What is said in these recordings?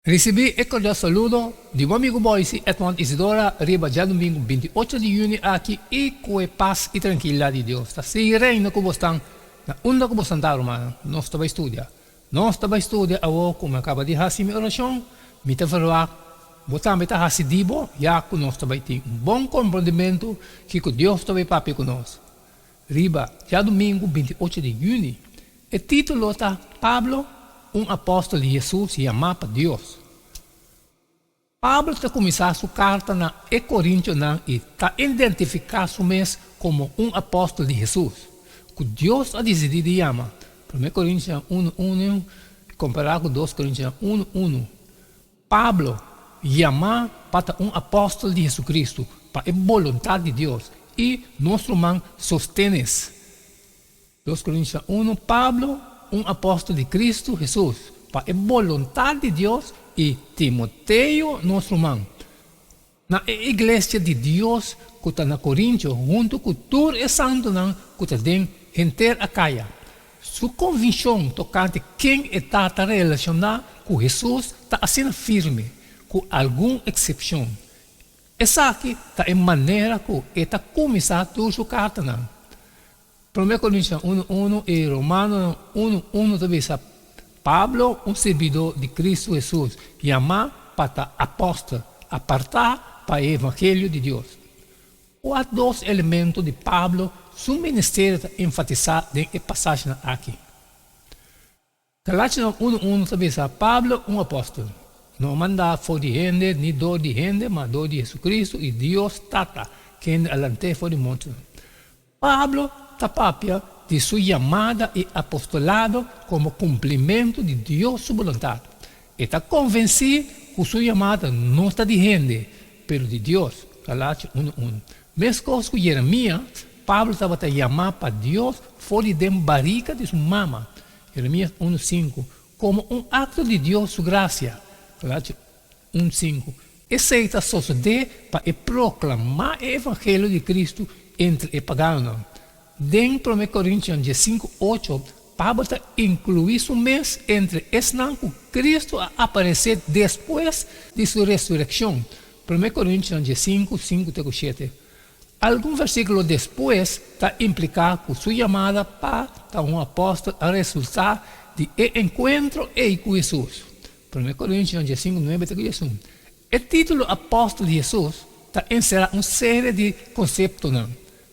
Risibí e kordial saludo di bo amigu Boysie Edmond Isidora riba djadumingu 28 di yüni aki i ku e pas i trankilidat di Dios ta sigui reina ku bosnan na unda ku bosnan ta rumannan. Nos ta bai studia. Nos ta bai studia awor ku mi a kaba di hasi mi orashon. Mi ta verwagt bo tambe ta hasi di bo ya ku nos ta bai tin un bon komprondimentu kiko Dios ta bai papia ku nos riba djadumingu 28 di yüni. E título ta Pablo, un apòstel di Hesus yamá pa Dios. Pablo ta kuminsá su karta na e korintionan i ta identifiká su mes komo un apòstel di Hesus, ku Dios a disidí di yama, Promé Korintionan unu unu kompará ku Dos Korintionan unu unu. Pablo, yamá pa ta un apòstel di Hesukristu pa e boluntat di Dios, i nos ruman Sostenes. Dos Korintionan unu, Pablo, un apòstel di Kristu Hesus, pa e boluntat di Dios, i Timoteo, nos ruman, na e iglesia di Dios ku ta na Korintio, huntu ku tur e santunan ku ta den henter Akaya. Su konvikshon tokante ken e ta ta relashoná ku Hesus ta asina firme, ku algun eksepshon. Esaki ta e manera ku e ta kuminsá tur su kartanan. Promé Korintionan unu unu i Romanonan unu unu ta bisa, Pablo, un sirbidó di Kristu Hesus, yamá pa ta apòstel, apartá pa e evangelio di Dios. Kua dos elemento di Pablo su ministerio ta enfatisá den e pasashinan aki? Galationan unu unu ta bisa, Pablo, un apòstel, no mandá for di hende ni dor di hende, ma dor di Hesukristu i Dios Tata, kende a lant'é for di mortonan. Pablo ta papia di su yamada i apostolado komo kumplimentu di Dios su boluntat. E ta konvensí ku su yamada no ta di hende, pero di Dios, Galatio unu unu. Meskos ku Jeremias, Pablo tabata yamá pa Dios for di den barika di su mama, Jeremias unu sinku, komo un akto di Dios su grasia, Galatio un sinku. Esei ta sosodé pa e proklamá e evangelio di Kristu entre e paganonan. Den Promé Korintionan diesinku ocho, Pablo ta inkluí su mes entre esnan ku Kristu a aparesé despues di su resurekshon, Promé Korintionan diesinku, sinku te ku shete. Algun versíkulo despues ta impliká ku su yamada pa ta un apòstel a resultá di e enkuentro ei ku Hesus. Promé Korintionan diesinku, nuebe te ku diesun. E título apòstel di Hesus ta enserá un serie di konseptonan.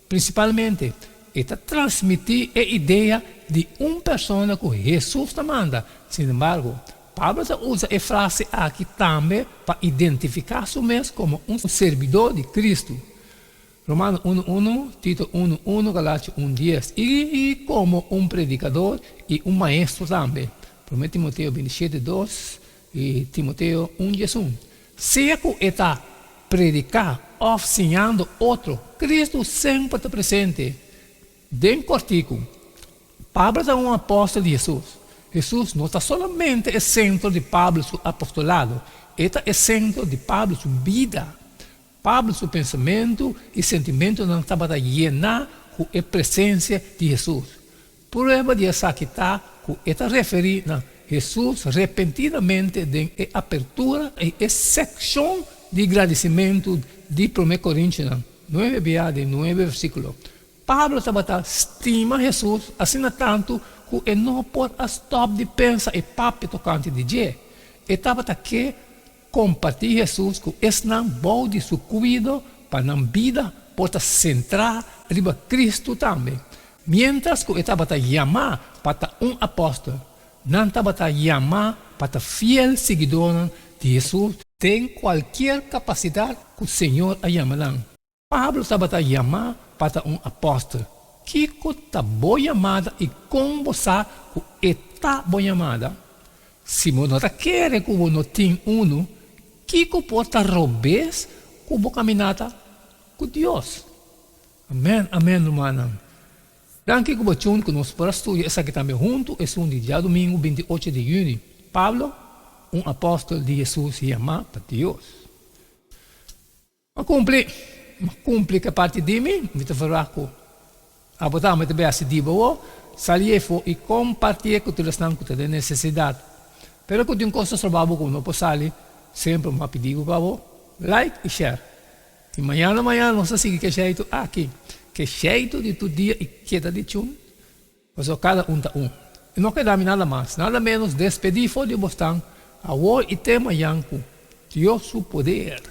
Prinsipalmente, e ta transmití e idea di un persona ku Hesus ta manda. Sinembargo, Pablo ta usa e frase aki tambe pa identifiká su mes komo un sirbidó di Kristu, Romano unu unu, Tito unu unu, Galatio un dies, i komo un predikador i un maestro tambe, Promé Timoteo bintishete dos i Timoteo un diesun. Sea ku e ta prediká òf siñando otro, Kristu semper ta presente. Den kòrtiku, Pablo ta un apòstel di Hesus. Hesus no ta solamente e sentro di Pablo su apostolado, e ta e sentro di Pablo su bida. Pablo su pensamentu i sentimentunan tabata yená ku e presensia di Hesus. Prueba di esaki ta ku e ta referí na Hesus repentinamente den e apertura i e sekshon di gradisimentu di Promé Korintionan nuebe bia den nuebe versíkulo. Pablo tabata stima Hesus asina tantu ku e no por a stòp di pensa i papia tokante di dje. E tabata ke kompartí Hesus ku esnan bou di su kuido pa nan bida por ta sentrá riba Kristu tambe. Miéntras ku e tabata yamá pa ta un apòstel, nan tabata yamá pa ta fiel siguidónan di Hesus den kualkier kapasidat ku Señor a yama nan. Pablo tabata yamá pa ta un apòstel. Kiko ta bo yamada i kon bo sa ku e ta bo yamada? Si bo no ta kere ku bo no tin unu, kiko por ta robes ku bo kaminata ku Dios? Amèn, amèn, rumannan. Danki ku bo tune ku nos por a studia esaki tambe huntu esun di djadumingu 28 di yüni. Pablo, un apòstel di Hesus yamá pa Dios. M'a kumpli, m'a kumpli ku e parti di mi, mi ta verwagt ku abo tambe ta bay hasi di bo. Sali efo i kompartié ku tur esnan ku ta den nesesidat. Pero ku tin kos ta stroba bo ku no por sali, semper mi a pidi bo pa bo like i share. I mañana mañana nos ta sigui ku e sheitu aki, ku e sheitu di tur dia i keda di chun, pasobra kada un ta un. I no keda mi nada mas, nada menos despedí for di bosnan awor i te mañan ku Dios su poder.